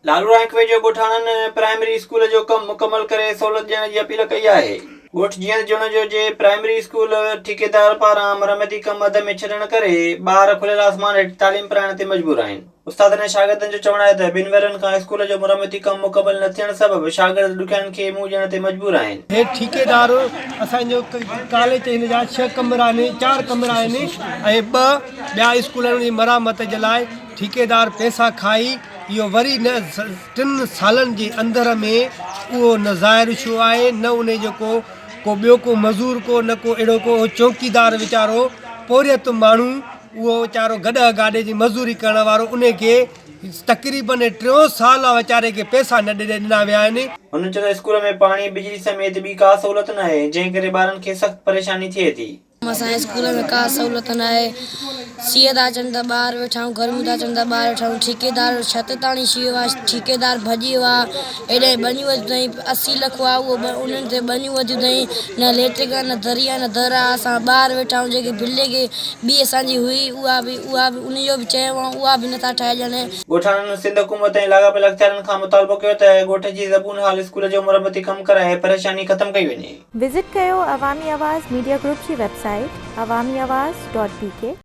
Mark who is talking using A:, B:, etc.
A: لالو رائنڪ ويجهو ڳوٺاڻن primary school جو ڪم مڪمل ڪري سهولت ڏيڻ جي اپيل ڪئي آهي. ڳوٺ جيئند جوڻيجو جي پرائمري اسڪول ٺيڪيدار پاران مرمتي ڪم اڌ ۾ ڇڏڻ ڪري ٻار کليل آسمان هيٺ تعليم پرائڻ تي مجبور آهن. استادن ۽ شاگردن جو چوڻ آهي ته ٻن ورهين کان اسڪول جو مرمتي ڪم مڪمل نه ٿيڻ سبب شاگرد ڏکيائين کي منهن ڏيڻ تي مجبور آهن.
B: هي ٺيڪيدار اسان جو ڪاليج هن جا ڇهه ڪمرا آهن چار ڪمرا آهن ۽ ٻه ٻيا اسڪول آهن ان جي مرامت جي لاء ٺيڪيدار پئسا کائي اهو وري نه ٽن سالن جي اندر ۾ اهو نه ظاهر ڇو آهي نه ان جو ڪو ڪو ٻيو ڪو مزور ڪو نه ڪو اهڙو ڪو چوڪيدار ويچارو پورهيت ماڻهو اهو ويچارو گڏهه گاڏي جي مزوري ڪرڻ وارو انهي کي تقريبن ٽيون سال آ ويچاري کي پئسا نه ڏنا ويا آهن.
A: هن چيو ته اسڪول ۾ پاڻي، بجلي سميت ٻي ڪا سهولت ناهي، جنهن ڪري ٻارن کي سخت پريشاني ٿئي ٿي.
C: اسان جي اسڪول ۾ ڪا سهولت ناهي، سيء ٿا اچن ته ٻاهر ويٺا آهيون، گرميون ٿا اچن ته ٻاهر ويٺا آهيون، ٺيڪيدار ڇت تاڻي ڇي ويو آهي، ٺيڪيدار ڀڄي ويو آهي، هيڏانهن ٻنيون وڌيون اٿئين، 80 لک هئا اهو انهن تي ٻنيون وڌيون اٿئين، نه ليٽرين آهي نه دري آهي نه در آهي، اسان ٻاهر ويٺا آهيون، جيڪي بلڊنگ ٻي اسان جي هئي اها به اها به ان جو به چيو آهي اها به نٿا ٺاهي ڏين.
A: ڳوٺاڻن سنڌ حڪومت ۽ لاڳاپيل اختيارين کان مطالبو ڪيو ته ڳوٺ جي زبون حال اسڪول جو مرمتي ڪم ڪرائي پريشاني ختم ڪئي وڃي.
D: وزٽ ڪيو عوامي آواز ميڊيا گروپ جي website Awami Awaz dot B K.